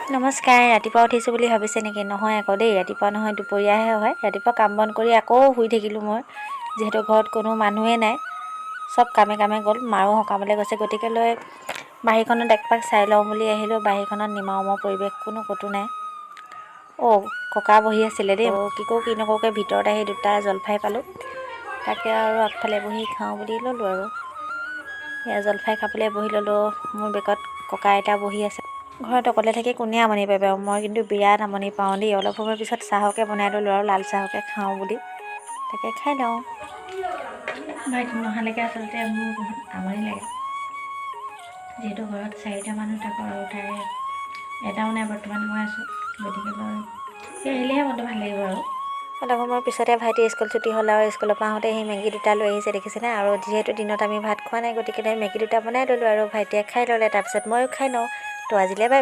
নমস্কাৰ। ৰাতিপুৱা উঠিছোঁ বুলি ভাবিছে নেকি? নহয় আকৌ দেই, ৰাতিপুৱা নহয়, দুপৰীয়াহে হয়। ৰাতিপুৱা কাম বন কৰি আকৌ শুই থাকিলোঁ মই। যিহেতু ঘৰত কোনো মানুহেই নাই, চব কামে কামে গ'ল, মাৰো সকামলৈ গৈছে। গতিকে লৈ বাৰীখনত একপাক চাই লওঁ বুলি আহিলোঁ। বাৰীখনত নিমাওমাও পৰিৱেশ, কোনো ক'তো নাই। অ' ককা বহি আছিলে দেই। কি কৰোঁ কি নকৰোঁকৈ ভিতৰত আহি দুটা জলফাই পালোঁ। তাকে আৰু আগফালে বহি খাওঁ বুলি ল'লোঁ আৰু এয়া জলফাই খাবলৈ বহি ল'লোঁ। মোৰ বেগত ককা আইতা বহি আছে। ঘৰত অকলে থাকি কোনে আমনি পায় বাৰু? মই কিন্তু বিৰাট আমনি পাওঁ দেই। অলপ সময়ৰ পিছত চাহকে বনাই ল'লোঁ আৰু লাল চাহকে খাওঁ বুলি তাকে খাই লওঁ। ভাইটি নহালৈকে আচলতে মোৰ বহুত আমনি লাগে। যিহেতু ঘৰত চাৰিটা মানুহ থাকোঁ আৰু তাৰে এটাও নাই, বৰ্তমান মই আছোঁ। গতিকে লৈ সি আহিলেহে মনটো ভাল লাগিব। আৰু অলপ সময়ৰ পিছতে ভাইটি স্কুল ছুটি হ'ল আৰু স্কুলৰ পৰা আহোঁতে সি মেগী দুটা লৈ আহিছে, দেখিছেনে? আৰু যিহেতু দিনত আমি ভাত খোৱা নাই, গতিকে মেগী দুটা বনাই ল'লোঁ আৰু ভাইটিয়ে খাই ল'লে। তাৰপিছত ময়ো খাই লওঁ। তো আজিলৈ বাই।